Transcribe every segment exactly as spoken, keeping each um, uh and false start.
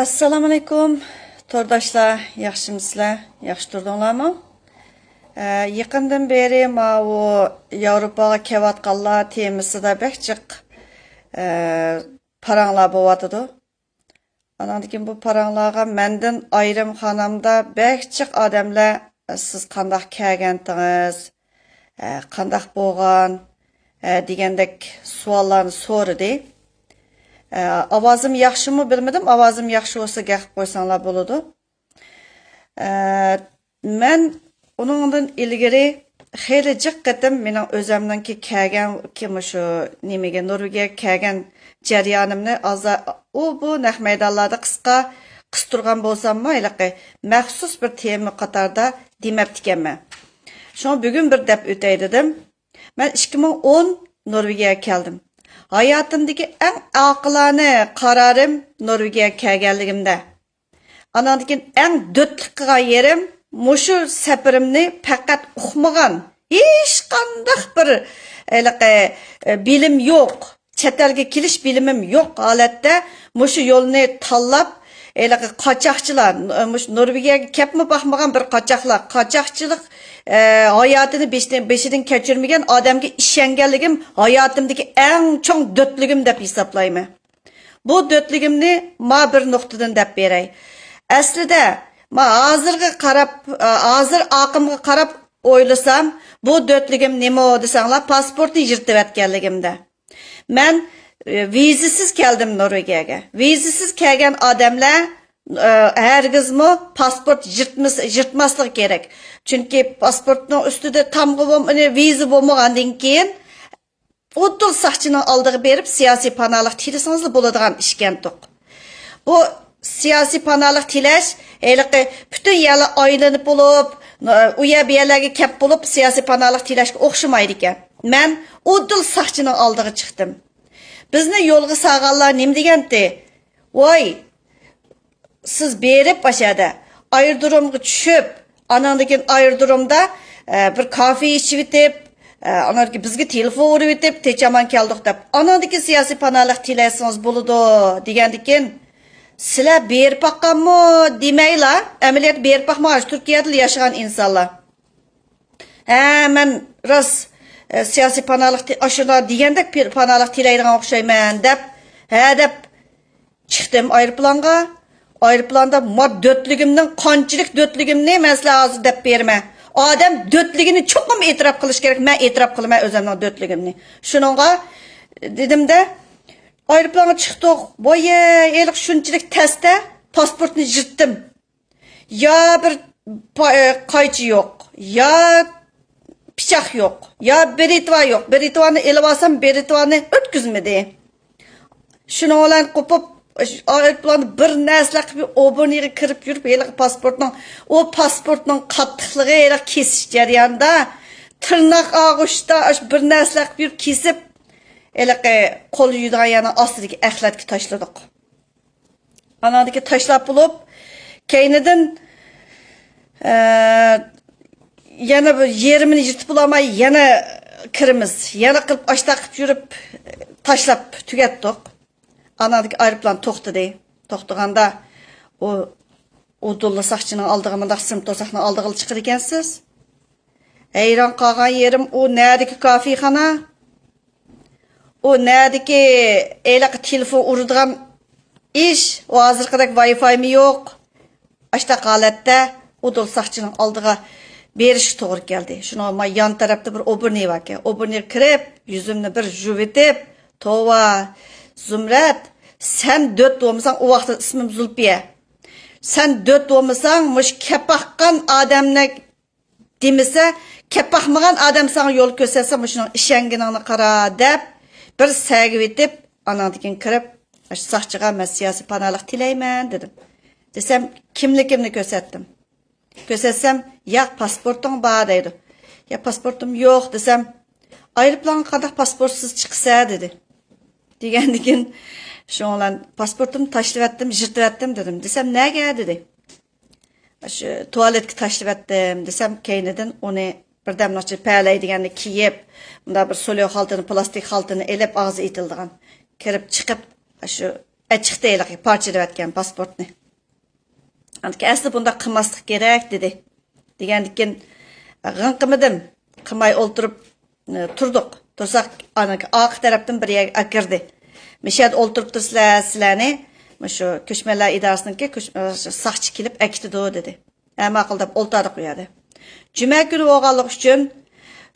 ئەسسالامۇئەلەيكۇم، تورداشلار، ياخشىمۇسىلەر؟ ياخشى تۇردۇڭلارمۇ؟ ئە، يېقىندىن بېرى ماۋۇ ياۋروپاغا كېلىۋاتقانلار تېمىسىدا بەك جىق، ئە، پاراڭلار بولۇۋاتىدۇ. ئاناندىن كېيىن بۇ پاراڭلارغا مەندىن ئايرىم خانامدا بەك جىق ئادەملەر، «سىز قانداق كەلگەنتىڭىز؟ ئە، قانداق بولغان؟» ئە، دېگەندەك سوئاللارنى سورىدى. ئە، ئاۋازىم ياخشىمۇ بىلمىدىم، ئاۋازىم ياخشى بولسا گەپ قىلىپ قويساڭلار بولىدۇ. ئە، مەن ئۇنىڭدىن ئىلگىرى خېلى جىق قېتىم مېنىڭ ئۆزەمنىڭكى كەلگەن، مۇشۇ نېمىگە، نورۋېگىيەگە كەلگەن جەريانىمنى ئازا-، ئۇ بۇ نەق مەيدانلاردا قىسقا قىستۇرغان بولساممۇ، ھېلىقى مەخسۇس بىر تېما قاتارىدا دېمەپتىكەنمەن. شۇڭا بۈگۈن بىر دەپ ئۆتەي دېدىم. مەن ئىككى مىڭ ئون نورۋېگىيەگە كەلدىم. ھاياتىمدىكى ئەڭ ئاقىلانە قارارىم نورۋېگىيەگە كەلگەنلىكىمدە. ئاناندىن كېيىن ئەڭ دۆتلۈك قىلغان يېرىم، مۇشۇ سەپىرىمنى پەقەت ئۇقمىغان، ھېچقانداق بىر ھېلىقى، ئە، بىلىم يوق، چەت ئەلگە كېلىش بىلىمىم يوق ھالەتتە مۇشۇ يولنى تاللاپ، ھېلىقى قاچاقچىلار، مۇشۇ نورۋېگىيەگە كەپمۇ باقمىغان بىر قاچاقلار، قاچاقچىلىق، ئە، ھاياتىنى بېشىدىن، بېشىدىن كەچۈرمىگەن ئادەمگە ئىشەنگەنلىكىم ھاياتىمدىكى ئەڭ چوڭ دۆتلۈكۈم دەپ ھېسابلايمەن. بۇ دۆتلۈكۈمنى ما بىر نۇقتىدىن دەپ بېرەي. ئەسلىدە، ما ھازىرغا قاراپ، ھازىر ئاقىمغا قاراپ ئويلىسام، بۇ دۆتلۈكۈم نېمە دېسەڭلار، پاسپورتنى يىرتىۋەتكەنلىكىمدە. مەن، ئە، ۋىزىسىز كەلدىم نورۋېگىيەگە. ۋىزىسىز كەلگەن ئادەملەر، ئە، ھەرگىزمۇ پاسپورت يىرتمىس-، يىرتماسلىقى كېرەك. چۈنكى پاسپورتنىڭ ئۈستىدە تامغا بولم-، ۋىزا بولمىغاندىن كېيىن ئۇدۇل ساقچىنىڭ ئالدىغا بېرىپ، سىياسىي پاناھلىق تىلىسىڭىزلا بولىدىغان ئىشكەنتۇق. بۇ سىياسىي پاناھلىق تىلەش، ھېلىقى پۈتۈن يەرلەر ئايلىنىپ بولۇپ، ئۇ يەر بۇ يەرلەرگە كەپ بولۇپ، سىياسىي پاناھلىق تىلەشكە ئوخشىمايدىكەن. مەن ئۇدۇل ساقچىنىڭ ئالدىغا چىقتىم. بىزنى يولغا سالغانلار نېمە دېگەنتى؟ ۋاي، سىز بېرىپ ئاشۇ يەردە ئايرودرومغا چۈشۈپ، ئاناندىن كېيىن ئايرودرومدا، ئە، بىر كافې ئىچىۋېتىپ، ئە، ئاناندىن كېيىن بىزگە تېلېفون ئۇرۇۋېتىپ، تىنچ-ئامان كەلدۇق دەپ، ئاناندىن كېيىن سىياسىي پاناھلىق تىلەيسىڭىز بولىدۇ دېگەندىكىن، سىلەر بېرىپ باققانمۇ دېمەيلا، ئەمەلىيەتتە بېرىپ باقمىغان، تۈركىيەدىلا ياشىغان ئىنسانلار. ھە، مەن راست، ئە، سىياسىي پاناھلىق تى-، ئاشۇنداق دېگەندەك پى-، پاناھلىق تىلەيدىغان ئوخشايمەن دەپ، ھە دەپ چىقتىم ئايروپىلانغا. ئايروپىلاندا ما دۆتلۈكۈمنىڭ، قانچىلىك دۆتلۈكۈمنى مەن سىلەر ھازىر دەپ بېرىمەن. ئادەم دۆتلۈكىنى چوقۇم ئېتىراپ قىلىش كېرەك. مەن ئېتىراپ قىلىمەن ئۆزۈمنىڭ دۆتلۈكۈمنى. شۇنىڭغا دېدىمدە، ئايروپىلانغا چىقتۇق. ۋايە، ھېلىقى شۇنچىلىك تەستە پاسپورتنى يىرتتىم. يا بىر پا-، ئە، قايچا يوق، يا پىچاق يوق، يا برىتۋا يوق. برىتۋانى ئېلىۋالسام، برىتۋانى ئۆتكۈزمىدى. شۇنىڭ بىلەن قوپۇپ، ئايروپىلاندا بىر نەرسىلەر قىلىپ، ئوبورنىيغا كىرىپ يۈرۈپ، ھېلىقى پاسپورتنىڭ، ئۇ پاسپورتنىڭ قاتتىقلىقى، ھېلىقى كېسىش جەريانىدا تىرناق ئاغۇشتا، ئاشۇ بىر نەرسىلەر قىلىپ يۈرۈپ كېسىپ، ھېلىقى قول يۇيىدىغان يەرنىڭ ئاستىدىكى ئەخلەتكە تاشلىدۇق. ئاناندىكى تاشلاپ بولۇپ، كەينىدىن، ئە، يەنە بىر يېرىمىنى يىرتىپ بولالماي، يەنە كىرىمىز. يەنە قىلىپ ئاشتاق قىلىپ يۈرۈپ، تاشلاپ تۈگەتتۇق. ئاناندىكى ئايروپىلان توختىدى. توختىغاندا ئۇ، ئۇ دۇللا ساقچىنىڭ ئالدىغا، مۇنداق سىم توساقنىڭ ئالدىغىلا چىقىدىكەنسىز. ھەيران قالغان يېرىم، ئۇ نەدىكى كافېخانا؟ ئۇ نەدىكى ھېلىقى تېلېفون ئۇرىدىغان ئىش؟ ئۇ ھازىرقىدەك ۋايفايمۇ يوق. ئاشتاق ھالەتتە ئۇدۇل ساقچىنىڭ ئالدىغا بېرىشكە توغرا كەلدى. شۇنىڭغا ما يان تەرەپتە بىر ئوبورنىي باركەن. ئوبورنىيغا كىرىپ، يۈزۈمنى بىر يۇۋېتىپ، توۋا، زۇمرەت، سەن دۆت بولمىساڭ، ئۇ ۋاقىتتا ئىسمىم زۇلپىيە. سەن دۆت بولمىساڭ، مۇشۇ كەپ باققان ئادەمنى دېمىسە، كەپ باقمىغان ئادەم ساڭا يول كۆرسەتسە، مۇشۇنىڭغا ئىشەنگىنىڭنى قارا، دەپ، بىر سەگىۋېتىپ، ئاناندىن كېيىن كىرىپ، ئاشۇ ساقچىغا مەن سىياسىي پاناھلىق تىلەيمەن، دېدىم. دېسەم، كىملىكىمنى كۆرسەتتىم. كۆرسەتسەم، ياق، پاسپورتۇڭ بار، دەيدۇ. يا، پاسپورتۇم يوق، دېسەم، ئايروپىلانغا قانداق پاسپورتسىز چىقىسە، دېدى. دېگەندىن كېيىن، شۇنىڭ بىلەن پاسپورتۇمنى تاشلىۋەتتىم، يىرتىۋەتتىم، دېدىم. دېسەم، نەگە، دېدى. شۇ تۇالېتكە تاشلىۋەتتىم دېسەم، كەينىدىن ئۇنى بىردەمنىڭ ئىچىدە پەلەي دېگەننى كىيىپ، مۇنداق بىر سوليو خالتىنى، پىلاستىك خالتىنى ئېلىپ، ئاغزى ئېتىلىدىغان، كىرىپ چىقىپ، شۇ ئەچىقتى ھېلىقى پارچىلىۋەتكەن پاسپورتنى. ئەسلى بۇنداق قىلماسلىق كېرەك دېدى. دېگەندىكىن غىڭ قىلمىدىم. قىلماي ئولتۇرۇپ ئە، تۇردۇق. تۇرساق، ئارقا تەرەپتىن بىر يەرگە ئەكىردى. مۇشۇ يەردە ئولتۇرۇپ تۇرسىلەر، سىلەرنى مۇشۇ كۆچمەنلەر ئىدارىسىنىڭكى كۆچ-، ساقچى كېلىپ ئەكېتىدۇ، دېدى. ھە، ماقۇل دەپ ئولتۇردۇق ئۇ يەردە. جۈمە كۈنى بولغانلىقى ئۈچۈن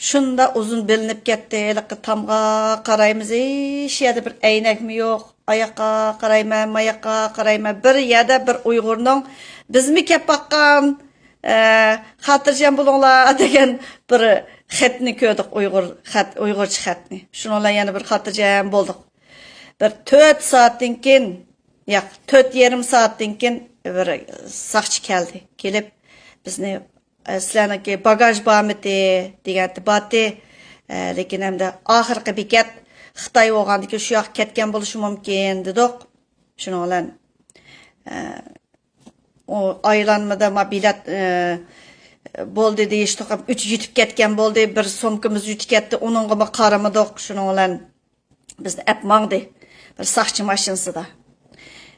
شۇنداق ئۇزۇن بىلىنىپ كەتتى. ھېلىقى تامغا قارايمىز، ھېچ يەردە بىر ئەينەكمۇ يوق. ئاياققا قارايمەن، ماياققا قارايمەن. بىر يەردە بىر ئۇيغۇرنىڭ بىزمۇ كەپ باققان، ئە، خاتىرجەم بولۇڭلار دېگەن بىر خەتنى كۆردۇق، ئۇيغۇر خەت، ئۇيغۇرچە خەتنى. شۇنىڭ بىلەن يەنە بىر خاتىرجەم بولدۇق. بىر تۆت سائەتتىن كېيىن، ياق، تۆت يېرىم سائەتتىن كېيىن بىر ساقچى كەلدى. كېلىپ، بىزنى، ئە، سىلەرنىڭكى باگاژ بارمىتى دېگەنتى باتى. ئە، لېكىن ئەمدى ئاخىرقى بېكەت خىتاي بولغاندىكىن شۇ ياققا كەتكەن بولۇشى مۇمكىن دېدۇق. شۇنىڭ بىلەن، ئە، ئۇ ئايلانمىدا ما بېلەت، ئە، بولدى دېيىشتۇق، ئۈچ يېتىپ كەتكەن بولدى، بىر سومكىمىز يېتىپ كەتتى، ئۇنىڭغىمۇ قارىمىدۇق. شۇنىڭ بىلەن بىزنى ئەپ ماڭدى بىر ساقچى ماشىنىسىدا.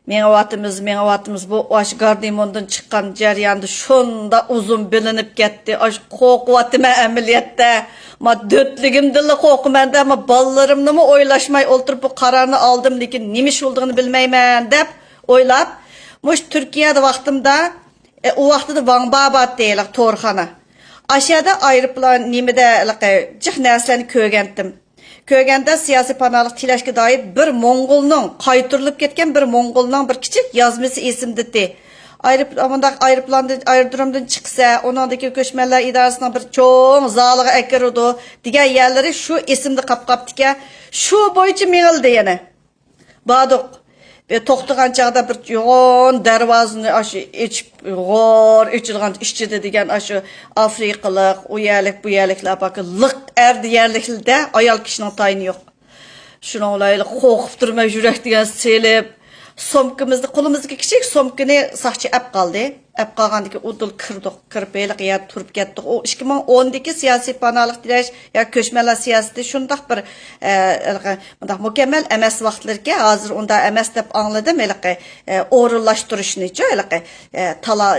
مېڭىۋاتىمىز، مېڭىۋاتىمىز، بۇ ئاشۇ گاردىموندىن چىققان جەرياندا شۇنداق ئۇزۇن بىلىنىپ كەتتى. ئاشۇ قورقۇۋاتىمەن ئەمەلىيەتتە. ما دۆتلۈكۈمدىنلا قورقىمەن-دە، ما بالىلىرىمنىمۇ ئويلاشماي ئولتۇرۇپ بۇ قارارنى ئالدىم، لېكىن نېمە ئىش بولىدىغىنى بىلمەيمەن دەپ ئويلاپ، مۇشۇ تۈركىيەدە ۋاقتىمدا، ئە، ئۇ ۋاقتىدا ۋاڭبا بارتتى، ھېلىقى تورخانا. ئاشۇ يەردە ئايروپىلان نېمىدە، ھېلىقى جىق نەرسىلەرنى كۆرگەنتىم. كۆرگەندە سىياسىي پاناھلىق تىلەشكە دائىر بىر موڭغۇلنىڭ، قايتۇرۇلۇپ كەتكەن بىر موڭغۇلنىڭ بىر كىچىك يازمىسى ئېسىمدىتى. ئايروپ-، مۇنداق ئايروپىلاندىن، ئايرودرومدىن چىقسا، ئۇنىڭدىكى كۆچمەنلەر ئىدارىسىنىڭ بىر چوڭ زالىغا ئەكىرىدۇ دېگەن يەرلىرى شۇ ئېسىمدە قاپ قاپتىكەن. شۇ بويىچە مېڭىلدى يەنە. باردۇق. بىر توختىغان چاغدا بىر يوغان دەرۋازىنى ئاشۇ ئېچىپ، غور ئېچىلغان ئىچىدە دېگەن ئاشۇ ئافرىقىلىق، ئۇ يەرلىك، بۇ يەرلىكلەر باركەن، لىق ئەر دېگەنلىكلەردە ئايال كىشىنىڭ تايىنى يوق. شۇنىڭ بىلەن قورقۇپ تۇرمەن يۈرەك دېگەن سېلىپ، سومكىمىزنى، قولىمىزدىكى كىچىك سومكىنى ساقچى ئەپ قالدى. ئەپ قالغاندىن كېيىن ئۇدۇل كىردۇق. كىرىپ ھېلىقى يەردە تۇرۇپ كەتتۇق. ئۇ ئىككى مىڭ ئوندىكى سىياسىي پاناھلىق تىلەش يا كۆچمەنلەر سىياسىتى شۇنداق بىر، ئە، ھېلىقى مۇنداق مۇكەممەل ئەمەس ۋاقىتلىرىكەن. ھازىر ئۇنداق ئەمەس دەپ ئاڭلىدىم. ھېلىقى، ئە، ئورۇنلاشتۇرۇشنىچۇ، ھېلىقى، ئە، تالا،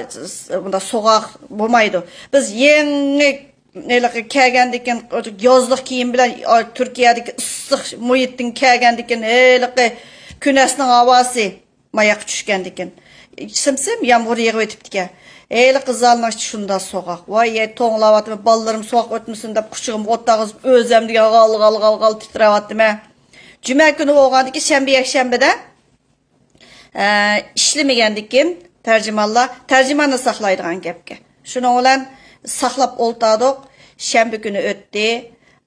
مۇنداق سوغۇق بولمايدۇ. بىز يېڭى ھېلىقى كەلگەندىكىن يازلىق كىيىم بىلەن، ئا، تۈركىيەدىكى ئىسسىق مۇھىتتىن كەلگەندىكىن ھېلىقى كۈنەسنىڭ ھاۋاسى ماياققا چۈشكەندىكىن سىم-سىم يامغۇر يېغىۋېتىپتىكەن. ھېلىقى زالنىڭ ئىچى شۇنداق سوغۇق. ۋاي، يەي، توڭلاۋاتىمەن، بالىلىرىم سوغۇق ئۆتمىسۇن دەپ قۇچىقىمغا ئولتۇرغۇزۇپ، ئۆزۈم دېگەن غال، غال، غال، غال تىترەۋاتىمەن. جۈمە كۈنى بولغاندىكىن شەنبە، يەكشەنبىدە ئە، ئىشلىمىگەندىكىن تەرجىمانلار، تەرجىماننى ساقلايدىغان گەپكە. شۇنىڭ بىلەن ساقلاپ ئولتۇردۇق. شەنبە كۈنى ئۆتتى.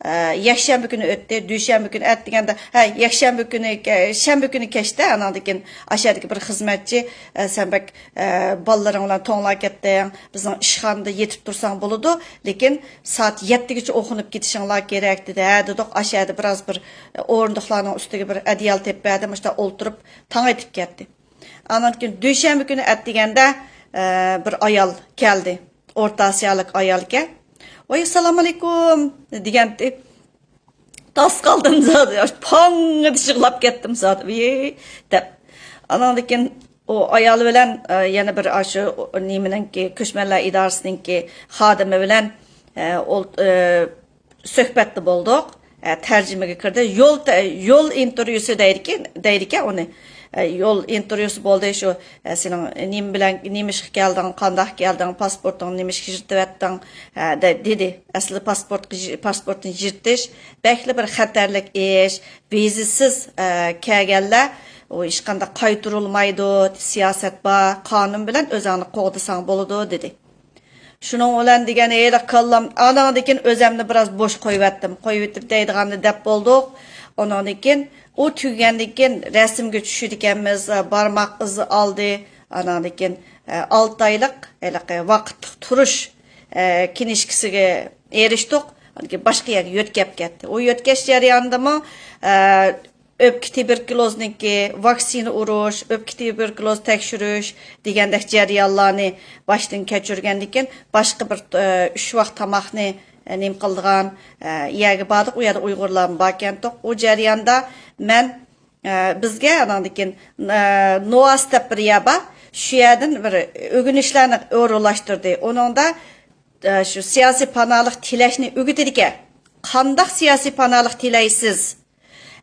ئە، يەكشەنبە كۈنى ئۆتتى. دۈشەنبە كۈنى ئەتىگەندە، ھە، يەكشەنبە كۈنى، شەنبە كۈنى كەچتە ئاناندىن كېيىن ئاشۇ يەردىكى بىر خىزمەتچى، ئە، سەن بەك، ئە، بالىلىرىڭ بىلەن توڭلاپ كەتتىڭ، بىزنىڭ ئىشخانىدا يېتىپ تۇرساڭ بولىدۇ، لېكىن سائەت يەتتىگىچە ئوخۇنۇپ كېتىشىڭلار كېرەك، دېدى. ھە، دېدۇق، ئاشۇ يەردە بىراز بىر ئورۇندۇقلارنىڭ ئۈستىگە بىر ئەدىيال تېپىپ بەردىم، مۇشۇنداق ئولتۇرۇپ تاڭ ئېتىپ كەتتى. ئاندىن كېيىن دۈشەنبە كۈنى ئەتىگەندە، ئە، بىر ئايال كەلدى. ئورتا ئاسىيالىق ئايال ئىكەن. ۋاي، ئەسسالامۇئەلەيكۇم دېگەنتى. تاس قالدىم زادى. پاڭ دېيىپ يىغلاپ كەتتىم زادى. ۋىي دەپ. ئاندىن كېيىن ئۇ ئايال بىلەن، ئە، يەنە بىر ئاشۇ نېمىنىڭكى، كۆچمەنلەر ئىدارىسىنىڭكى خادىمى بىلەن، ئە، ئول-، ئە، سۆھبەتتە بولدۇق. ئە، تەرجىمىگە كىردى. يول تە-، يول ئىنتېرۋيۇسى دەيدىكەن، دەيدىكەن ئۇنى. ئە، يول ئىنتېرۋيۇسى بولدى. شۇ، ئە، سېنىڭ نېمە بىلەن، نېمە ئىشقا كەلدىڭ، قانداق كەلدىڭ، پاسپورتۇڭنى نېمە ئىشقا يىرتىۋەتتىڭ، ئە، دە-، دېدى. ئەسلىدە پاسپورتقا يى-، پاسپورتنى يىرتىش بەكلا بىر خەتەرلىك ئىش. ۋىزىسىز، ئە، كەلگەنلەر ئۇ ھېچقانداق قايتۇرۇلمايدۇ، سىياسەت بار، قانۇن بىلەن ئۆزۈڭنى قوغدىساڭ بولىدۇ، دېدى. شۇنىڭ بىلەن دېگەن ھېلىقى كاللام، ئاناندىن كېيىن ئۆزەمنى بىراز بوش قويۇۋەتتىم. قويۇۋېتىپ دەيدىغاننى دەپ بولدۇق. ئۇنىڭدىن كېيىن ئۇ تۈگىگەندىن كېيىن رەسىمگە چۈشىدىكەنمىز، بارماق ئىزى ئالدى. ئاناندىن كېيىن، ئە، ئالتە ئايلىق ھېلىقى ۋاقىتلىق تۇرۇش، ئە، كىنىشكىسىگە ئېرىشتۇق. ئاندىن كېيىن باشقا يەرگە يۆتكەپ كەتتى. ئۇ يۆتكەش جەريانىدىمۇ، ئە، ئۆپكە تۇبېركۇلوزنىڭكى ۋاكسىنا ئۇرۇش، ئۆپكە تۇبېركۇلوز تەكشۈرۈش دېگەندەك جەريانلارنى باشتىن كەچۈرگەندىن كېيىن، باشقا بىر، ئە، ئۈچ ۋاق تاماقنى، ئە، نېمە قىلىدىغان، ئە، يەرگە باردۇق. ئۇ يەردە ئۇيغۇرلارمۇ باركەنتۇق. ئۇ جەرياندا مەن، ئە، بىزگە ئاناندىن كېيىن، ئە، نوئاس دەپ بىر يەر بار. شۇ يەردىن بىر ئۆگىنىشلەرنى ئورۇنلاشتۇردى. ئۇنىڭدا، ئە، شۇ سىياسىي پاناھلىق تىلەشنى ئۆگىتىدىكەن. قانداق سىياسىي پاناھلىق تىلەيسىز؟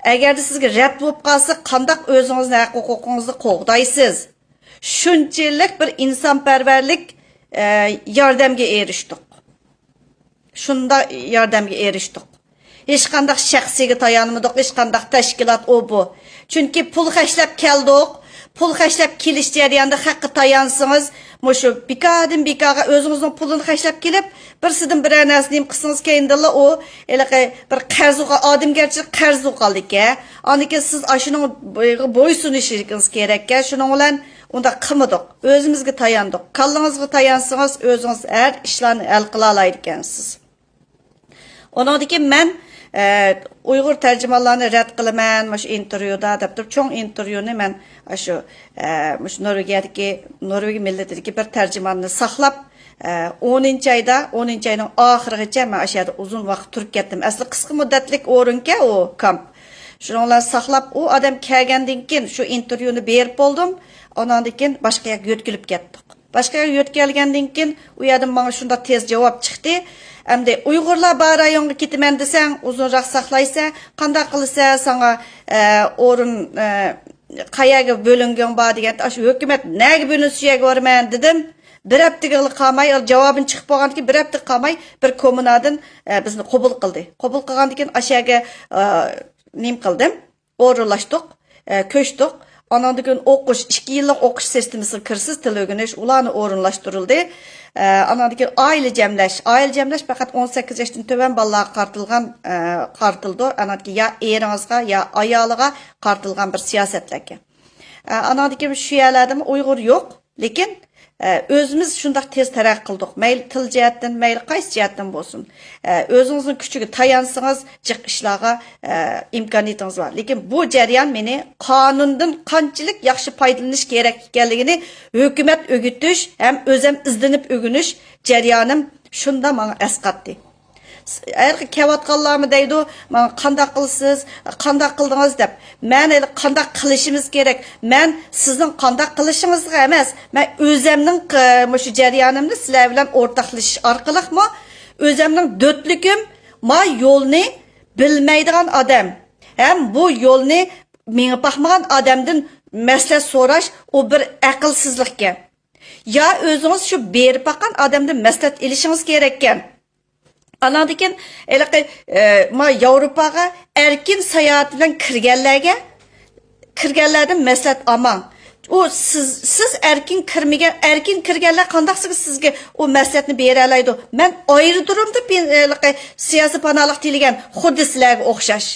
ئەگەردە سىزگە رەت بولۇپ قالسا، قانداق ئۆزىڭىزنى، ھەق ھوقۇقىڭىزنى قوغدايسىز؟ شۇنچىلىك بىر ئىنسانپەرۋەرلىك، ئە، ياردەمگە ئېرىشتۇق. شۇنداق ياردەمگە ئېرىشتۇق. ھېچقانداق شەخسىيگە تايانمىدۇق، ھېچقانداق تەشكىلات ئۇ بۇ. چۈنكى پۇل خەجلەپ كەلدۇق. پۇل خەجلەپ كېلىش جەريانىدا خەققە تايانسىڭىز، مۇشۇ بىكاردىن بىكارغا ئۆزىڭىزنىڭ پۇلىنى خەجلەپ كېلىپ، بىرسىدىن بىرەر نەرسە نېمە قىلسىڭىز، كەينىدىنلا ئۇ ھېلىقى بىر قەرز، ئادەمگەرچىلىك قەرز قالىدىكەن. ئاندىن كېيىن سىز ئاشۇنىڭغا بويسۇنۇشىڭىز كېرەككەن. شۇنىڭ بىلەن ئۇنداق قىلمىدۇق. ئۆزىمىزگە تاياندۇق. كاللىڭىزغا تايانسىڭىز، ئۆزىڭىز ھەر ئىشلارنى ھەل قىلالايدىكەنسىز. ئۇنىڭدىن كېيىن مەن، ئە، ئۇيغۇر تەرجىمانلارنى رەت قىلىمەن مۇشۇ ئىنتېرۋيۇدا دەپ تۇرۇپ، چوڭ ئىنتېرۋيۇنى مەن ئاشۇ، ئە، مۇشۇ نورۋېگىيەدىكى، نورۋېگىيە مىللىتىدىكى بىر تەرجىماننى ساقلاپ، ئە، ئونىنچى ئايدا، ئونىنچى ئاينىڭ ئاخىرىغىچە مەن ئاشۇ يەردە ئۇزۇن ۋاقىت تۇرۇپ كەتتىم. ئەسلى قىسقا مۇددەتلىك ئورۇنكەن ئۇ كامپ. شۇنىڭ بىلەن ساقلاپ، ئۇ ئادەم كەلگەندىن كېيىن شۇ ئىنتېرۋيۇنى بېرىپ بولدۇم. ئاناندىن كېيىن باشقا يەرگە يۆتكىلىپ كەتتۇق. باشقا يەرگە يۆتكەلگەندىن كېيىن، ئۇ يەردىن ماڭا شۇنداق تېز جاۋاب چىقتى. ئەمدى ئۇيغۇرلار بار رايونغا كېتىمەن دېسەڭ، ئۇزۇنراق ساقلايسەن، قانداق قىلىسەن، ساڭا، ئە، ئورۇن، ئە، قەيەرگە بۆلۈنگۈڭ بار دېگەندە، ئاشۇ ھۆكۈمەت نەگە بۆلۈنسە شۇ يەرگە بارىمەن دېدىم. بىر ھەپتىگىلا قالماي، جاۋابىم چىقىپ بولغاندىن كېيىن، بىر ھەپتە قالماي بىر كوممۇنادىن، ئە، بىزنى قوبۇل قىلدى. قوبۇل قىلغاندىن كېيىن ئاشۇ يەرگە، ئە، نېمە قىلدىم؟ ئورۇنلاشتۇق، ئە، كۆچتۇق. ئاناندىن كېيىن ئوقۇش، ئىككى يىللىق ئوقۇش سىستېمىسىغا كىرىسىز، تىل ئۆگىنىش، ئۇلارنى ئورۇنلاشتۇرۇلدى. ئە، ئاناندىن كېيىن ئائىلە جەملەش. ئائىلە جەملەش پەقەت ئون سەككىز ياشتىن تۆۋەن بالىلارغا قارىتىلغان، ئە، قارىتىلىدۇ. ئاناندىن كېيىن يا ئېرىڭىزغا، يا ئايالىغا قارىتىلغان بىر سىياسەتلەركەن. ئە، ئاناندىن كېيىن شۇ يەرلەردىمۇ ئۇيغۇر يوق. لېكىن، ئە، ئۆزىمىز شۇنداق تېز تەرەققىي قىلدۇق. مەيلى تىل جەھەتتىن، مەيلى قايسى جەھەتتىن بولسۇن. ئە، ئۆزىڭىزنىڭ كۈچىگە تايانسىڭىز، جىق ئىشلارغا، ئە، ئىمكانىيىتىڭىز بار. لېكىن بۇ جەريان مېنى قانۇندىن قانچىلىك ياخشى پايدىلىنىش كېرەك ئىكەنلىكىنى ھۆكۈمەت ئۆگىتىش ھەم ئۆزەم ئىزدىنىپ ئۆگىنىش جەريانىم شۇنداق ماڭا ئەسقاتتى. ھېلىقى كەۋاتقانلارمۇ دەيدۇ، ماڭا قانداق قىلىسىز، قانداق قىلدىڭىز دەپ. مەن ھېلى قانداق قىلىشىمىز كېرەك؟ مەن سىزنىڭ قانداق قىلىشىڭىزغا ئەمەس، مەن ئۆزەمنىڭ ق-، مۇشۇ جەريانىمنى سىلەر بىلەن ئورتاقلىشىش ئارقىلىقمۇ ئۆزەمنىڭ دۆتلۈكۈم ما يولنى بىلمەيدىغان ئادەم ھەم بۇ يولنى مېڭىپ باقمىغان ئادەمدىن مەسلىھەت سوراش، ئۇ بىر ئەقىلسىزلىقكەن. يا ئۆزىڭىز شۇ بېرىپ باققان ئادەمدىن مەسلىھەت ئېلىشىڭىز كېرەككەن. ئاناندىن كېيىن ھېلىقى، ئە، ما ياۋروپاغا ئەركىن ساياھەت بىلەن كىرگەنلەرگە، كىرگەنلەردىن مەسلىھەت ئالماڭ. ئۇ سىز، سىز ئەركىن كىرمىگەن، ئەركىن كىرگەنلەر قانداق سىزگە، سىزگە ئۇ مەسلىھەتنى بېرەلەيدۇ؟ مەن ئايرودرومدا بىر، ھېلىقى سىياسىي پاناھلىق تىلىگەن خۇددى سىلەرگە ئوخشاش.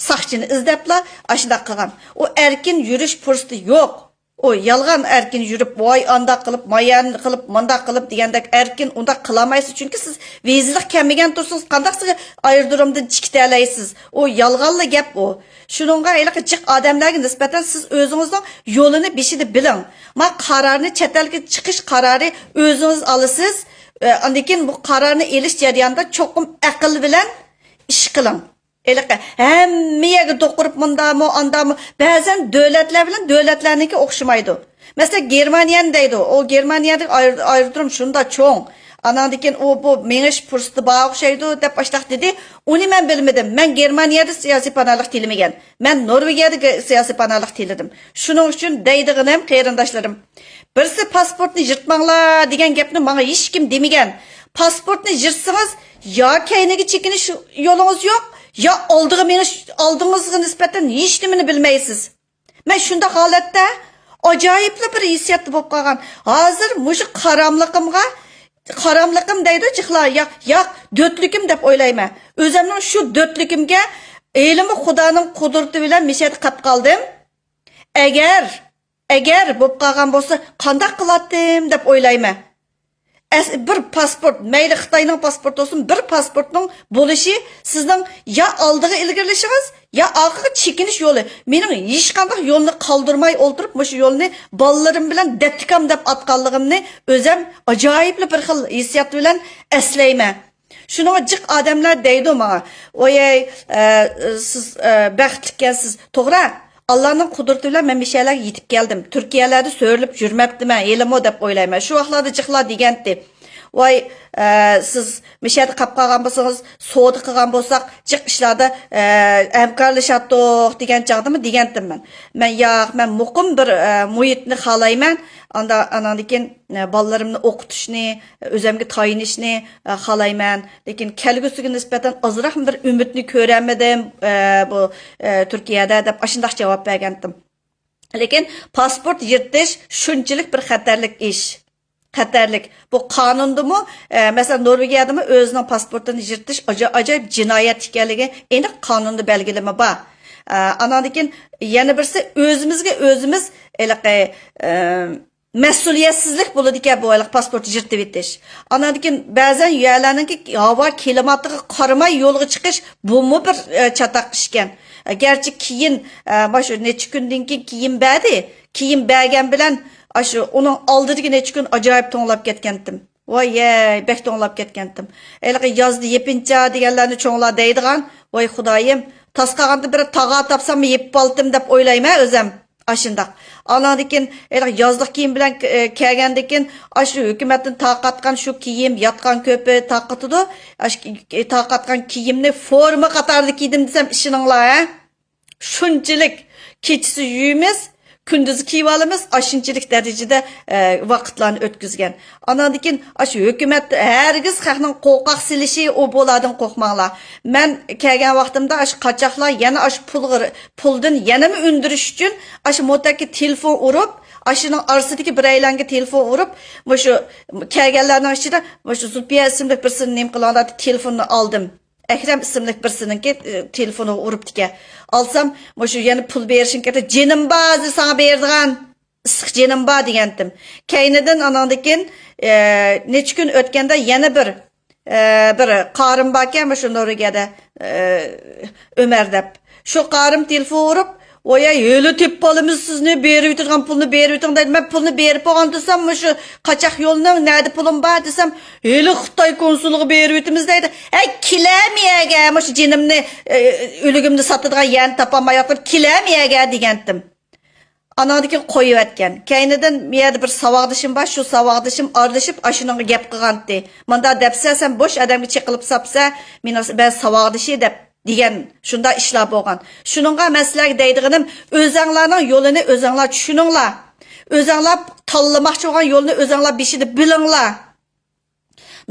ساقچىنى ئىزدەپلا ئاشۇنداق قىلغان. ئۇ ئەركىن يۈرۈش پۇرسىتى يوق. ئۇ يالغان ئەركىن يۈرۈپ، ۋاي ئانداق قىلىپ، مايان قىلىپ، مانداق قىلىپ دېگەندەك ئەركىن ئۇنداق قىلالمايسىز، چۈنكى سىز ۋىزىلىق كەلمىگەن تۇرسىڭىز، قانداق سىز ئايرودرومدىن چىقىتەلەيسىز؟ ئۇ يالغانلا گەپ ئۇ. شۇنىڭغا ھېلىقى جىق ئادەملەرگە نىسبەتەن سىز ئۆزىڭىزنىڭ يولىنى بېشىدا بىلىڭ. ما قارارنى، چەت ئەلگە چىقىش قارارى ئۆزىڭىز ئالىسىز. ئە، ئاندىن كېيىن بۇ قارارنى ئېلىش جەريانىدا چوقۇم ئەقىل بىلەن ئىش قىلىڭ. ھېلىقى ھەممە يەرگە دوقۇرۇپ مۇندامۇ، ئاندامۇ، بەزەن دۆلەتلەر بىلەن دۆلەتلەرنىڭكى ئوخشىمايدۇ. مەسىلەن، گېرمانىيەنى دەيدۇ. ئۇ گېرمانىيەدىكى ئاير-، ئايرودروم شۇنداق چوڭ. ئاناندىن كېيىن ئۇ بۇ مېڭىش پۇرسىتى بار ئوخشايدۇ دەپ ئاشتاق دېدى. ئۇنى مەن بىلمىدىم. مەن گېرمانىيەدە سىياسىي پاناھلىق تىلىمىگەن. مەن نورۋېگىيەدە سىياسىي پاناھلىق تىلىدىم. شۇنىڭ ئۈچۈن دەيدىغىنىم، قېرىنداشلىرىم، بىرسى پاسپورتنى يىرتماڭلار دېگەن گەپنى ماڭا ھېچكىم دېمىگەن. پاسپورتنى يىرتسىڭىز، يا كەينىگە چېكىنىش يولىڭىز يوق، يا ئالدىغا مېڭىش، ئالدىڭىزغا نىسبەتەن ھېچنېمىنى بىلمەيسىز. مەن شۇنداق ھالەتتە ئاجايىپلا بىر ھېسسىياتتا بولۇپ قالغان. ھازىر مۇشۇ قاراملىقىمغا، قاراملىقىم دەيدۇ جىقلار، ياق، ياق، دۆتلۈكۈم دەپ ئويلايمەن. ئۆزۈمنىڭ شۇ دۆتلۈكۈمگە ھېلىمۇ خۇدانىڭ قۇدرىتى بىلەن مىشەدە قاپ قالدىم. ئەگەر، ئەگەر بولۇپ قالغان بولسا، قانداق قىلاتتىم دەپ ئويلايمەن. ئەس-، بىر پاسپورت، مەيلى خىتاينىڭ پاسپورتى بولسۇن، بىر پاسپورتنىڭ بولۇشى سىزنىڭ يا ئالدىغا ئىلگىرىلىشىڭىز، يا ئارقىغا چېكىنىش يولى. مېنىڭ ھېچقانداق يولنى قالدۇرماي ئولتۇرۇپ، مۇشۇ يولنى بالىلىرىم بىلەن دەتتىكام دەپ ئاتقانلىقىمنى ئۆزەم ئاجايىپلا بىر خىل ھېسسىيات بىلەن ئەسلەيمەن. شۇنىڭغا جىق ئادەملەر دەيدۇ ماڭا، ۋاي، ئە، سىز، ئە، بەختلىككەنسىز. توغرا، ئاللانىڭ قۇدرىتى بىلەن مەن مۇشۇ يەرلەرگە يېتىپ كەلدىم. تۈركىيەلەردە سۆرىلىپ يۈرمەپتىمەن ھېلىمۇ دەپ ئويلايمەن. شۇ ۋاقىتلاردا جىقلار دېگەنتى، ۋاي، ئە، سىز مۇشۇ يەردە قاپ قالغان بولسىڭىز، سودا قىلغان بولساق، جىق ئىشلاردا، ئە، ھەمكارلىشاتتۇق دېگەن چاغدىمۇ دېگەنتىم مەن. مەن، ياق، مەن مۇقىم بىر، ئە، مۇھىتنى خالايمەن. ئاندا-، ئاناندىن كېيىن، ئە، بالىلىرىمنى ئوقۇتۇشنى، ئۆزۈمگە تايىنىشنى، ئە، خالايمەن. لېكىن كەلگۈسىگە نىسبەتەن ئازراقمۇ بىر ئۈمىدنى كۆرەلمىدىم، ئە، بۇ، ئە، تۈركىيەدە دەپ ئاشۇنداق جاۋاب بەرگەنتىم. لېكىن پاسپورت يىرتىش شۇنچىلىك بىر خەتەرلىك ئىش. خەتەرلىك. بۇ قانۇندىمۇ، ئە، مەسىلەن، نورۋېگىيەدىمۇ ئۆزىنىڭ پاسپورتىنى يىرتىش ئاجا-، ئاجايىپ جىنايەت ئىكەنلىكى ئېنىق قانۇندا بەلگىلىمە بار. ئە، ئاناندىن كېيىن يەنە بىرسى ئۆزىمىزگە ئۆزىمىز ھېلىقى، ئە، مەسئۇلىيەتسىزلىك بولىدىكەن بۇ ھېلىقى پاسپورت يىرتىۋېتىش. ئاناندىن كېيىن بەزەن يەرلەرنىڭكى ھاۋا كىلىماتىغا قارىماي يولغا چىقىش بۇمۇ بىر، ئە، چاتاق ئىشكەن. ئە، گەرچە كېيىن، ئە، مانا شۇ نەچچە كۈندىن كېيىن كىيىم بەردى. كىيىم بەرگەن بىلەن ئاشۇ ئۇنىڭ ئالدىدىكى نەچچە كۈن ئاجايىپ توڭلاپ كەتكەنتىم. ۋاي يەي، بەك توڭلاپ كەتكەنتىم. ھېلىقى يازدا يېپىنچا دېگەنلەرنى چوڭلار دەيدىغان، ۋاي خۇدايىم، تاس قالغاندا بىر تاغار تاپساممۇ يېپىپ ئالتىم دەپ ئويلايمەن ئۆزەم. ئاشۇنداق. ئاناندىن كېيىن ھېلىقى يازلىق كىيىم بىلەن، ئە، كەلگەندىن كېيىن، ئاشۇ ھۆكۈمەتتىن تارقاتقان شۇ كىيىم، ياتقان كۆپۈك تارقىتىدۇ. ئاشۇ تارقاتقان كىيىمنى فورما قاتارىدا كىيدىم دېسەم، ئىشىنىڭلار، ھە؟ شۇنچىلىك كېچىسى يۇيىمىز، كۈندۈزى كىيىۋالىمىز، ئاشۇنچىلىك دەرىجىدە، ئە، ۋاقىتلارنى ئۆتكۈزگەن. ئاناندىن كېيىن ئاشۇ ھۆكۈمەت ھەرگىز خەقنىڭ قورقاق سېلىشى، ئۇ بۇلاردىن قورقماڭلار. مەن كەلگەن ۋاقتىمدا ئاشۇ قاچاقلار يەنە ئاشۇ پۇلغا، پۇلدىن يەنىمۇ ئۈندۈرۈش ئۈچۈن ئاشۇ موتەككە تېلېفون ئۇرۇپ، ئاشۇنىڭ ئارىسىدىكى بىرەيلەنگە تېلېفون ئۇرۇپ، مۇشۇ كەلگەنلەرنىڭ ئىچىدە مۇشۇ زۇلپىيە ئىسىملىك بىرسىنى نېمە قىلىڭلار دەپ تېلېفوننى ئالدىم. ئەكرەم ئىسىملىك بىرسىنىڭكى، ئى، تېلېفونىغا ئۇرۇپتىكەن. ئالسام، مۇشۇ يەنە پۇل بېرىشىڭ كېرەك، جېنىم بار ھازىر ساڭا بېرىدىغان، ئىسسىق جېنىم بار دېگەنتىم. كەينىدىن ئاناندىن كېيىن، ئى، نەچچە كۈن ئۆتكەندە يەنە بىر، ئى، بىر قارىم باركەن، مۇشۇ نورۋېگىيەدە، ئى، ئۆمەر دەپ. شۇ قارىم تېلېفون ئۇرۇپ، ۋاي، ھېلى تېپىپ ئالىمىز سىزنى، بېرىۋېتىدىغان پۇلنى بېرىۋېتىڭ دەيدۇ. مەن پۇلنى بېرىپ بولغان دېسەم، مۇشۇ قاچاق يولنىڭ نەدە پۇلۇم بار دېسەم، ھېلى خىتاي كونسۇلىغا بېرىۋېتىمىز دەيدۇ. ھەي، كېلەمۇ يەرگە، مۇشۇ جېنىمنى، ئە، ئۆلۈكۈمنى ساتىدىغان يەرنى تاپالمايۋاتقان، كېلەمۇ يەرگە دېگەنتىم. ئاناندىن كېيىن قويۇۋەتكەن. كەينىدىن بۇ يەردە بىر ساۋاقدىشىم بار، شۇ ساۋاقدىشىم ئارىلىشىپ، ئاشۇنىڭغا گەپ قىلغانتى. مۇنداق دەپسە، سەن بوش ئادەمگە چېقىلىپ ساپسە، مېنىڭ بەزى ساۋاقدىشى دەپ. دېگەن شۇنداق ئىشلار بولغان. شۇنىڭغا مەن سىلەرگە دەيدىغىنىم، ئۆزەڭلارنىڭ يولىنى ئۆزەڭلار چۈشىنىڭلار. ئۆزەڭلار تاللىماقچى بولغان يولنى ئۆزەڭلار بېشىدا بىلىڭلار.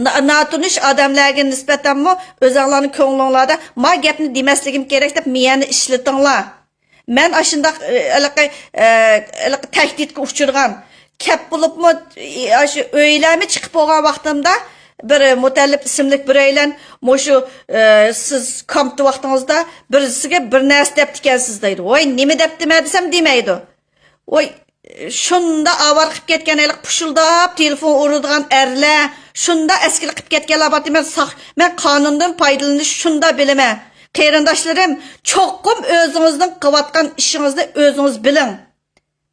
نا-، ناتونۇش ئادەملەرگە نىسبەتەنمۇ ئۆزەڭلارنىڭ كۆڭلۈڭلاردا ما گەپنى دېمەسلىكىم كېرەك دەپ مىيەنى ئىشلىتىڭلار. مەن ئاشۇنداق، ئە، ھېلىقى، ئە، ھېلىقى تەھدىتكە ئۇچرىغان، كەپ بولۇپمۇ، ئاشۇ ئۆيلەرمۇ چىقىپ بولغان ۋاقتىمدا بىر مۇتەللىپ ئىسىملىك بىرەيلەن مۇشۇ، ئە، سىز كامپتا ۋاقتىڭىزدا بىرسىگە بىر نەرسە دەپتىكەنسىز دەيدۇ. ۋاي، نېمە دەپتىمەن دېسەم دېمەيدۇ. ۋاي، شۇنداق ئاۋارە قىلىپ كەتكەن، ھېلىقى پۇشۇلداپ تېلېفون ئۇرىدىغان ئەرلەر، شۇنداق ئەسكىلىك قىلىپ كەتكەنلەر بارتى. مەن ساق-، مەن قانۇندىن پايدىلىنىش شۇنداق بىلىمەن. قېرىنداشلىرىم، چوقۇم ئۆزىڭىزنىڭ قىلىۋاتقان ئىشىڭىزنى ئۆزىڭىز بىلىڭ.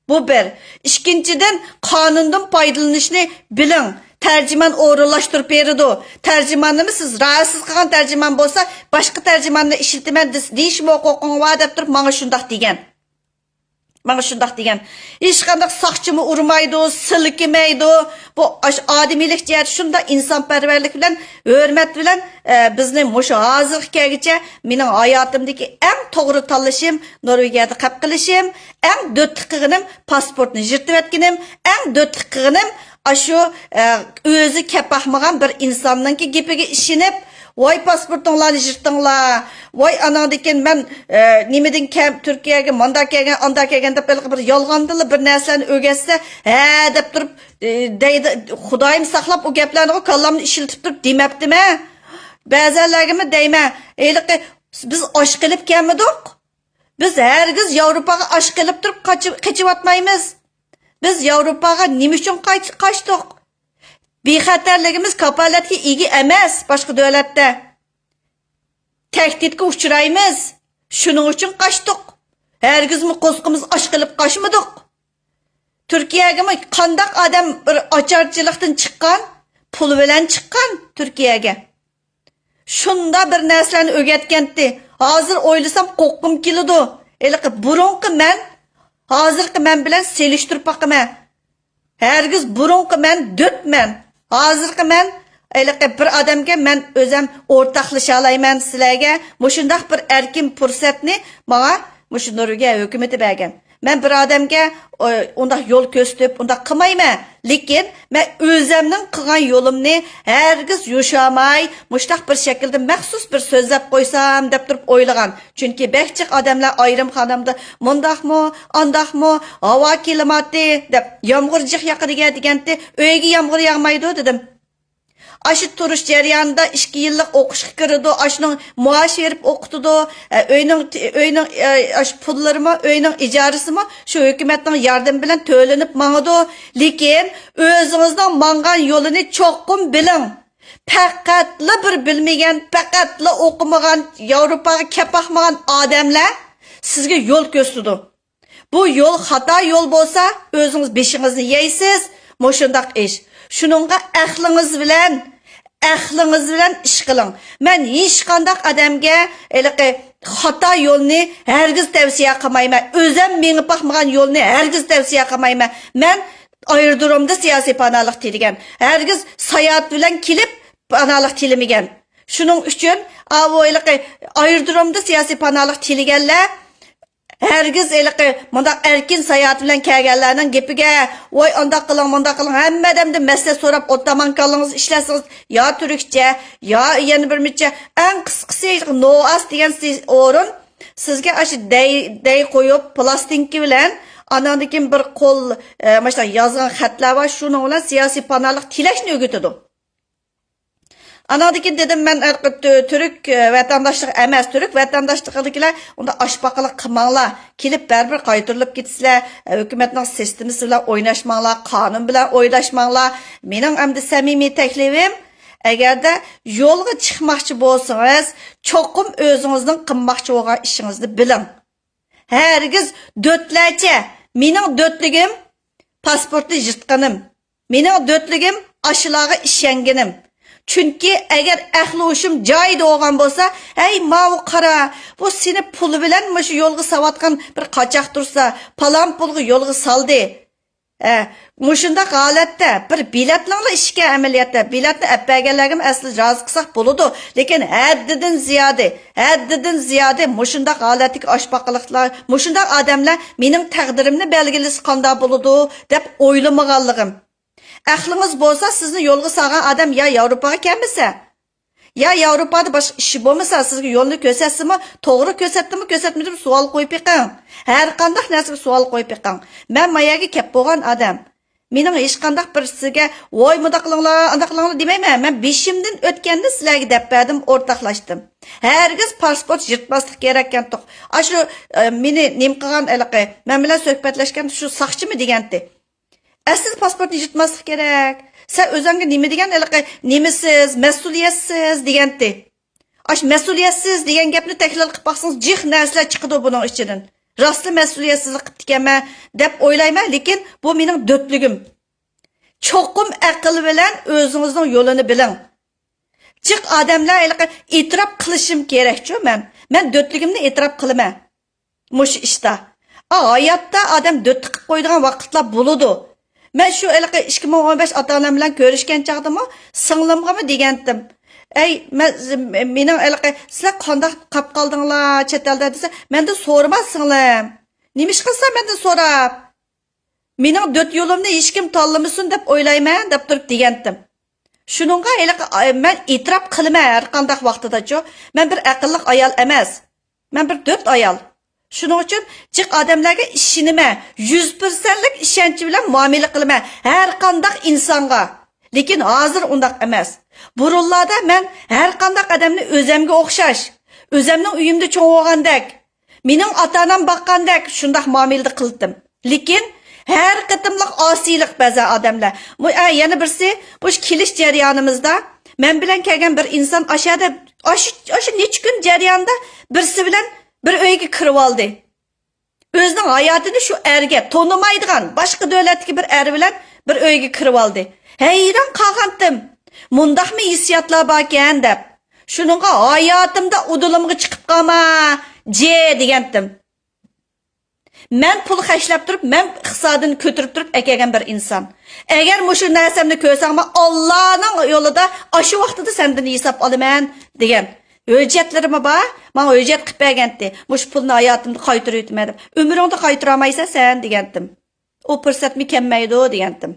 بۇ بىر. ئىككىنچىدىن، قانۇندىن پايدىلىنىشنى بىلىڭ. تەرجىمان ئورۇنلاشتۇرۇپ بېرىدۇ. تەرجىماننىمۇ سىز راھەتسىز قىلغان تەرجىمان بولسا، باشقا تەرجىماننى ئىشلىتىمەن دېس-، دېيىشمۇ ھوقۇقۇڭ بار دەپ تۇرۇپ ماڭا شۇنداق دېگەن. ماڭا شۇنداق دېگەن. ھېچقانداق ساقچىمۇ ئۇرمايدۇ، سىلكىمەيدۇ. بۇ ئاش-، ئادىمىيلىك جەھەتتە شۇنداق ئىنسانپەرۋەرلىك بىلەن، ھۆرمەت بىلەن، ئە، بىزنى مۇشۇ ھازىرغا كەلگۈچە مېنىڭ ھاياتىمدىكى ئەڭ توغرا تاللىشىم، نورۋېگىيەدە قاپ قېلىشىم، ئەڭ دۆتلۈك قىلغىنىم، پاسپورتنى يىرتىۋەتكىنىم، ئەڭ دۆتلۈك قىلغىنىم، ئاشۇ، ئە، ئۆزى كەپ باقمىغان بىر ئىنساننىڭكى گېپىگە ئىشىنىپ، ۋاي پاسپورتۇڭلارنى يىرتىڭلار، ۋاي ئاناندىن كېيىن مەن، ئە، نېمىدىن كەم، تۈركىيەگە مانداق كەلگەن، ئانداق كەلگەن دەپ ھېلىقى بىر يالغاندىنلا بىر نەرسىلەرنى ئۆگەتسە، ھە دەپ تۇرۇپ، ئە، دەيدۇ. خۇدايىم ساقلاپ، ئۇ گەپلەرنىغۇ كاللامنى ئىشلىتىپ تۇرۇپ دېمەپتىمەن. بەزەنلەرگىمۇ دەيمەن، ھېلىقى بىز ئاچ قېلىپ كەلمىدۇق. بىز ھەرگىز ياۋروپاغا ئاچ قېلىپ تۇرۇپ قاچ-، قېچىۋاتمايمىز. بىز ياۋروپاغا نېمە ئۈچۈن قاچ-، قاچتۇق؟ بىخەتەرلىكىمىز كاپالەتكە ئىگە ئەمەس باشقا دۆلەتتە. تەھدىتكە ئۇچرايمىز. شۇنىڭ ئۈچۈن قاچتۇق. ھەرگىزمۇ قورسىقىمىز ئاچ قېلىپ قاچمىدۇق. تۈركىيەگىمۇ قانداق ئادەم بىر ئاچارچىلىقتىن چىققان، پۇل بىلەن چىققان تۈركىيەگە. شۇنداق بىر نەرسىلەرنى ئۆگەتكەنتى. ھازىر ئويلىسام قورققۇم كېلىدۇ. ھېلىقى بۇرۇنقى مەن، ھازىرقى مەن بىلەن سېلىشتۇرۇپ باقىمەن. ھەرگىز بۇرۇنقى مەن دۆتمەن. ھازىرقى مەن ھېلىقى بىر ئادەمگە مەن ئۆزەم ئورتاقلىشالايمەن سىلەرگە. مۇشۇنداق بىر ئەركىن پۇرسەتنى ماڭا مۇشۇ نورۋېگىيە ھۆكۈمىتى بەرگەن. مەن بىر ئادەمگە، ئۇ، ئۇنداق يول كۆرسىتىپ، ئۇنداق قىلمايمەن. لېكىن مەن ئۆزەمنىڭ قىلغان يولۇمنى ھەرگىز يوشۇرماي، مۇشۇنداق بىر شەكىلدە مەخسۇس بىر سۆزلەپ قويسام دەپ تۇرۇپ ئويلىغان. چۈنكى بەك جىق ئادەملەر ئايرىم خانامدا مۇنداقمۇ، ئانداقمۇ، ھاۋا كىلىماتى دەپ يامغۇر جىق ياغىدىكەن دېگەنتى، ئۆيگە يامغۇر ياغمايدۇ دېدىم. ئاشۇ تۇرۇش جەريانىدا ئىككى يىللىق ئوقۇشقا كىرىدۇ، ئاشۇنىڭ مائاش بېرىپ ئوقۇتىدۇ، ئە، ئۆينىڭ، ئۆينىڭ، ئە، ئاشۇ پۇللىرىمۇ، ئۆينىڭ ئىجارىسىمۇ شۇ ھۆكۈمەتنىڭ ياردىمى بىلەن تۆلىنىپ ماڭىدۇ. لېكىن ئۆزىڭىزنىڭ ماڭغان يولىنى چوقۇم بىلىڭ. پەقەتلا بىر بىلمىگەن، پەقەتلا ئوقۇمىغان، ياۋروپاغا كەپ باقمىغان ئادەملەر سىزگە يول كۆرسىتىدۇ. بۇ يول خاتا يول بولسا، ئۆزىڭىز بېشىڭىزنى يەيسىز، مۇشۇنداق ئىش. شۇنىڭغا ئەقلىڭىز بىلەن، ئەقلىڭىز بىلەن ئىش قىلىڭ. مەن ھېچقانداق ئادەمگە ھېلىقى خاتا يولنى ھەرگىز تەۋسىيە قىلمايمەن. ئۆزەم مېڭىپ باقمىغان يولنى ھەرگىز تەۋسىيە قىلمايمەن. مەن ئايرودرومدا سىياسىي پاناھلىق تىلىگەن. ھەرگىز ساياھەت بىلەن كېلىپ پاناھلىق تىلىمىگەن. شۇنىڭ ئۈچۈن ئاۋۇ ھېلىقى ئايرودرومدا سىياسىي پاناھلىق تىلىگەنلەر ھەرگىز ھېلىقى مۇنداق ئەركىن ساياھەت بىلەن كەلگەنلەرنىڭ گېپىگە، ۋاي ئانداق قىلىڭ، مۇنداق قىلىڭ، ھەممە ئادەمدىن مەسلىھەت سوراپ ئولتۇرماڭ، كاللىڭىزنى ئىشلەتسىڭىز، يا تۈركچە، يا يەنە بىر مىچە، ئەڭ قىسقىسى نوئاس دېگەن سى-، ئورۇن سىزگە ئاشۇ دەي، دەي قويۇپ، پىلاستىنكا بىلەن، ئاناندىن كېيىن بىر قول، ئە، ماشۇنداق يازغان خەتلەر بار، شۇنىڭ بىلەن سىياسىي پاناھلىق تىلەشنى ئۆگىتىدۇ. ئاناندىن كېيىن دېدىم، مەن ئەرقى تۈ-، تۈرك، ئە، ۋەتەنداشلىقى ئەمەس، تۈرك ۋەتەنداشلىقىدىكىلەر ئۇنداق ئاشپاقىلىق قىلماڭلار، كېلىپ بەرىبىر قايتۇرۇلۇپ كېتىسىلەر، ھۆكۈمەتنىڭ سىستېمىسى بىلەن ئويناشماڭلار، قانۇن بىلەن ئويناشماڭلار. مېنىڭ ئەمدى سەمىمىي تەكلىپىم، ئەگەردە يولغا چىقماقچى بولسىڭىز، چوقۇم ئۆزىڭىزنىڭ قىلماقچى بولغان ئىشىڭىزنى بىلىڭ. ھەرگىز دۆتلەرچە، مېنىڭ دۆتلۈكۈم پاسپورتنى يىرتقىنىم. مېنىڭ دۆتلۈكۈم ئاشۇلارغا ئىشەنگىنىم. چۈنكى ئەگەر ئەقلى ھوشۇم جايىدا بولغان بولسا، ھەي، ماۋۇ قارا، بۇ سېنى پۇل بىلەن مۇشۇ يولغا ساۋاتقان بىر قاچاق تۇرسا، پالان پۇلغا يولغا سالدى. ھە، مۇشۇنداق ھالەتتە بىر بېلەتنىڭلا ئىشىكى ئەمەلىيەتتە، بېلەتنى ئەپ بەرگەنلەرگىمۇ ئەسلى رازى قىلساق بولىدۇ، لېكىن ھەددىدىن زىيادە، ھەددىدىن زىيادە مۇشۇنداق ھالەتتىكى ئاشپاقىلىقلار، مۇشۇنداق ئادەملەر مېنىڭ تەقدىرىمنى بەلگىلىسە قانداق بولىدۇ دەپ ئويلىمىغانلىقىم. ئەقلىڭىز بولسا، سىزنى يولغا سالغان ئادەم يا ياۋروپاغا كەلمىسە، يا ياۋروپادا باشقا ئىشى بولمىسا، سىزگە يولنى كۆرسەتسىمۇ، توغرا كۆرسەتتىمۇ، كۆرسەتمىدىمۇ، سوئال قويۇپ بېقىڭ. ھەر قانداق نەرسىگە سوئال قويۇپ بېقىڭ. مەن ما يەرگە كەپ بولغان ئادەم. مېنىڭ ھېچقانداق بىرسىگە، ۋاي، مۇنداق قىلىڭلار، ئانداق قىلىڭلار دېمەيمەن. مەن بېشىمدىن ئۆتكەننى سىلەرگە دەپ بەردىم، ئورتاقلاشتىم. ھەرگىز پاسپورت يىرتماسلىق كېرەككەنتۇق. ئاشۇ، ئە، مېنى نېمە قىلغان ھېلىقى، مەن بىلەن سۆھبەتلەشكەن شۇ ساقچىمۇ دېگەنتى. ئەسلىدە پاسپورتنى يىرتماسلىق كېرەك. سەن ئۆزۈڭگە نېمە دېگەن ھېلىقى، نېمىسىز، مەسئۇلىيەتسىز دېگەنتى. ئاشۇ مەسئۇلىيەتسىز دېگەن گەپنى تەھلىل قىلىپ باقسىڭىز، جىق نەرسىلەر چىقىدۇ بۇنىڭ ئىچىدىن. راستلا مەسئۇلىيەتسىزلىك قىپتىكەنمەن دەپ ئويلايمەن، لېكىن بۇ مېنىڭ دۆتلۈكۈم. چوقۇم ئەقىل بىلەن ئۆزىڭىزنىڭ يولىنى بىلىڭ. جىق ئادەملەر ھېلىقى ئېتىراپ قىلىشىم كېرەكچۇ مەن. مەن دۆتلۈكۈمنى ئېتىراپ قىلىمەن. مۇشۇ ئىشتا. ئا، ھاياتتا ئادەم دۆت تىقىپ قويىدىغان ۋاقىتلار بولىدۇ. مەن شۇ ھېلىقى ئىككى مىڭ ئون بەش ئاتا-ئانام بىلەن كۆرۈشكەن چاغدىمۇ سىڭلىمغىمۇ دېگەنتىم. ئەي، مەن، مېنىڭ ھېلىقى، سىلەر قانداق قاپ قالدىڭلار چەت ئەلدە دېسە، مەندىن سورىما سىڭلىم. نېمىشقا سەن مەندىن سوراپ؟ مېنىڭ دۆت يولۇمنى ھېچكىم تاللىمىسۇن دەپ ئويلايمەن دەپ تۇرۇپ دېگەنتىم. شۇنىڭغا ھېلىقى ئا-، مەن ئېتىراپ قىلىمەن ھەرقانداق ۋاقتىداچۇ. مەن بىر ئەقىللىق ئايال ئەمەس. مەن بىر دۆت ئايال. شۇنىڭ ئۈچۈن جىق ئادەملەرگە ئىشىنىمەن. يۈز پىرسەنتلىك ئىشەنچ بىلەن مۇئامىلە قىلىمەن ھەرقانداق ئىنسانغا. لېكىن ھازىر ئۇنداق ئەمەس. بۇرۇنلاردا مەن ھەرقانداق ئادەمنى ئۆزەمگە ئوخشاش، ئۆزەمنىڭ ئۆيۈمدە چوڭ بولغاندەك، مېنىڭ ئاتا-ئانام باققاندەك شۇنداق مۇئامىلىدە قىلدىم. لېكىن ھەر قېتىملىق ئاسىيلىق بەزى ئادەملەر. مۇ-، ئە، يەنە بىرسى، مۇشۇ كېلىش جەريانىمىزدا مەن بىلەن كەلگەن بىر ئىنسان ئاشۇ يەردە، ئاشۇ، ئاشۇ نەچچە كۈن جەريانىدا بىرسى بىلەن بىر ئۆيگە كىرىۋالدى. ئۆزىنىڭ ھاياتىنى شۇ ئەرگە، تونۇمايدىغان باشقا دۆلەتتىكى بىر ئەر بىلەن بىر ئۆيگە كىرىۋالدى. ھەيران قالغانتىم. مۇنداقمۇ ھېسسىياتلار باركەن دەپ. شۇنىڭغا ھاياتىمدا ئۇدۇلۇمغا چىقىپ قالما، جى دېگەنتىم. مەن پۇل خەجلەپ تۇرۇپ، مەن ئىقتىسادىنى كۆتۈرۈپ تۇرۇپ ئەكەلگەن بىر ئىنسان. ئەگەر مۇشۇ نەرسەمنى كۆرسەڭمۇ، ئاللانىڭ يولىدا ئاشۇ ۋاقتىدا سەندىن ھېساب ئالىمەن، دېگەن. ھۆججەتلىرىمۇ بار، ماڭا ھۆججەت قىلىپ بەرگەنتى. مۇشۇ پۇلنى ھاياتىمدا قايتۇرۇۋېتىمەن دەپ. ئۆمرۈڭدە قايتۇرالمايسەن سەن، دېگەنتىم. ئۇ پۇرسەتمۇ كەلمەيدۇ، دېگەنتىم.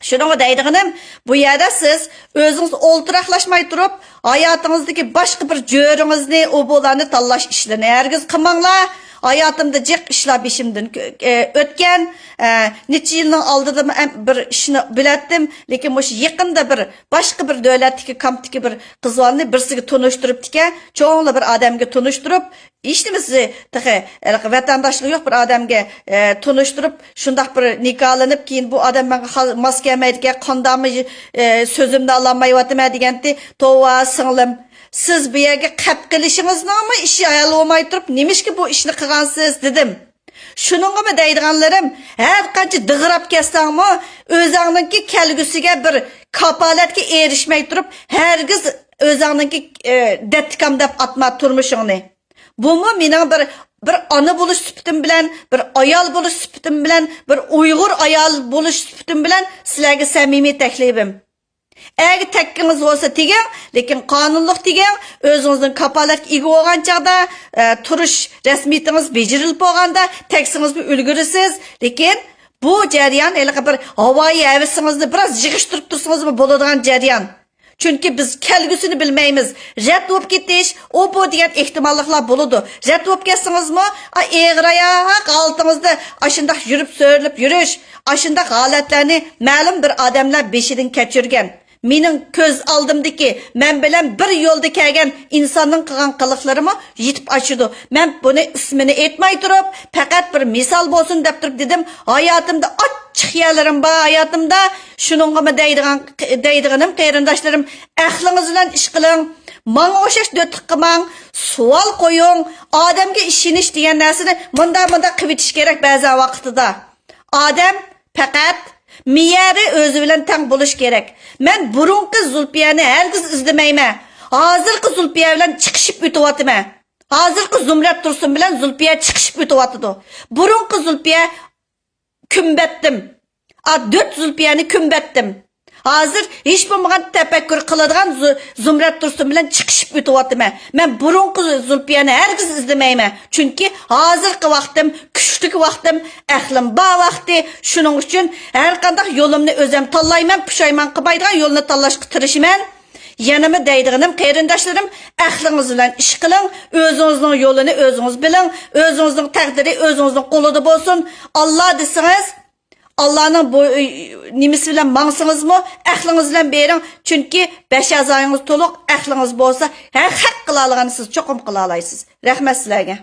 شۇنىڭغا دەيدىغىنىم، بۇ يەردە سىز ئۆزىڭىز ئولتۇراقلاشماي تۇرۇپ، ھاياتىڭىزدىكى باشقا بىر جۆرىڭىزنى، ئۇ بۇلارنى تاللاش ئىشلىرىنى ھەرگىز قىلماڭلار. ھاياتىمدا جىق ئىشلار بېشىمدىن كۆ-، ئە، ئۆتكەن. ئە، نەچچە يىلنىڭ ئالدىدا مەن بىر ئىشنى بىلەتتىم، لېكىن مۇشۇ يېقىندا بىر باشقا بىر دۆلەتتىكى كامپتىكى بىر قىز بالىنى بىرسىگە تونۇشتۇرۇپتىكەن، چوڭلا بىر ئادەمگە تونۇشتۇرۇپ، ھېچنېمىسى تېخى، ھېلىقى ۋەتەنداشلىقى يوق بىر ئادەمگە، ئە، تونۇشتۇرۇپ، شۇنداق بىر نىكاھلىنىپ، كېيىن بۇ ئادەم ماڭا خا-، ماس كەلمەيدىكەن، قانداقمۇ، ئە، سۆزۈمنى ئالالمايۋاتىمەن دېگەنتى. توۋا، سىڭلىم، سىز بۇ يەرگە قەپ قېلىشىڭىزنىڭمۇ ئىشى ھەل بولماي تۇرۇپ، نېمىشقا بۇ ئىشنى قىلغانسىز؟ دېدىم. شۇنىڭغىمۇ دەيدىغانلىرىم، ھەر قانچە دىغراپ كەتسەڭمۇ، ئۆزۈڭنىڭكى كەلگۈسىگە بىر كاپالەتكە ئېرىشمەي تۇرۇپ، ھەرگىز ئۆزۈڭنىڭكى، ئە، دەتتىكام دەپ ئاتما تۇرمۇشۇڭنى. بۇمۇ مېنىڭ بىر، بىر ئانا بولۇش سۈپىتىم بىلەن، بىر ئايال بولۇش سۈپىتىم بىلەن، بىر ئۇيغۇر ئايال بولۇش سۈپىتىم بىلەن سىلەرگە سەمىمىي تەكلىپىم. ئەگەر تەككىڭىز بولسا تېگىڭ، لېكىن قانۇنلۇق تېگىڭ. ئۆزىڭىزنىڭ كاپالەتكە ئىگە بولغان چاغدا، ئە، تۇرۇش رەسمىيىتىڭىز بېجىرىلىپ بولغاندا تەگسىڭىزمۇ ئۈلگۈرىسىز. لېكىن بۇ جەريان ھېلىقى بىر ھاۋايى ھەۋىسىڭىزنى بىراز يىغىشتۇرۇپ تۇرسىڭىزمۇ بولىدىغان جەريان. چۈنكى بىز كەلگۈسىنى بىلمەيمىز. رەت بولۇپ كېتىش، ئۇ بۇ دېگەن ئېھتىماللىقلار بولىدۇ. رەت بولۇپ كەتسىڭىزمۇ، ئا، ئېغىر ئاياق ھالىتىڭىزدە ئاشۇنداق يۈرۈپ سۆرىلىپ يۈرۈش، ئاشۇنداق ھالەتلەرنى مەلۇم بىر ئادەملەر بېشىدىن كەچۈرگەن. مېنىڭ كۆز ئالدىمدىكى، مەن بىلەن بىر يولدا كەلگەن ئىنساننىڭ قىلغان قىلىقلىرىمۇ يېتىپ ئاشىدۇ. مەن بۇنى ئىسمىنى ئېيتماي تۇرۇپ، پەقەت بىر مىسال بولسۇن دەپ تۇرۇپ دېدىم. ھاياتىمدا ئاچچىق يەرلىرىم بار ھاياتىمدا. شۇنىڭغىمۇ دەيدىغان، دەيدىغىنىم، قېرىنداشلىرىم، ئەقلىڭىز بىلەن ئىش قىلىڭ. ماڭا ئوخشاش دۆتلۈك قىلماڭ. سوئال قويۇڭ. ئادەمگە ئىشىنىش دېگەن نەرسىنى مۇنداق، مۇنداق قىلىۋېتىش كېرەك بەزى ۋاقتىدا. ئادەم پەقەت مېيەرى ئۆزى بىلەن تەڭ بولۇش كېرەك. مەن بۇرۇنقى زۇلپىيەنى ھەرگىز ئىزدىمەيمەن. ھازىرقى زۇلپىيە بىلەن چىقىشىپ ئۆتۈۋاتىمەن. ھازىرقى زۇمرەت تۇرسۇن بىلەن زۇلپىيە چىقىشىپ ئۆتۈۋاتىدۇ. بۇرۇنقى زۇلپىيە كۈنبەتتىم. ئا، دۆت زۇلپىيەنى كۈنبەتتىم. ھازىر ھېچ بولمىغان تەپەككۇر قىلىدىغان زۇ-، زۇمرەت تۇرسۇن بىلەن چىقىشىپ ئۆتۈۋاتىمەن. مەن بۇرۇنقى زۇلپىيەنى ھەرگىز ئىزدىمەيمەن. چۈنكى ھازىرقى ۋاقتىم، كۈچلۈك ۋاقتىم، ئەقلىم بار ۋاقتى. شۇنىڭ ئۈچۈن ھەرقانداق يولۇمنى ئۆزۈم تاللايمەن، پۇشايمان قىلمايدىغان يولنى تاللاشقا تىرىشىمەن. يەنىمۇ دەيدىغىنىم، قېرىنداشلىرىم، ئەقلىڭىز بىلەن ئىش قىلىڭ، ئۆزىڭىزنىڭ يولىنى ئۆزىڭىز بىلىڭ، ئۆزىڭىزنىڭ تەقدىرى ئۆزىڭىزنىڭ قولىدا بولسۇن. ئاللا دېسىڭىز، ئاللانىڭ بۇ، نېمىسى بىلەن ماڭسىڭىزمۇ، ئەقلىڭىز بىلەن بېرىڭ. چۈنكى بەش ئەزايىڭىز تولۇق، ئەقلىڭىز بولسا، ھەر، ھەق قىلالىغاننى سىز چوقۇم قىلالايسىز. رەھمەت سىلەرگە.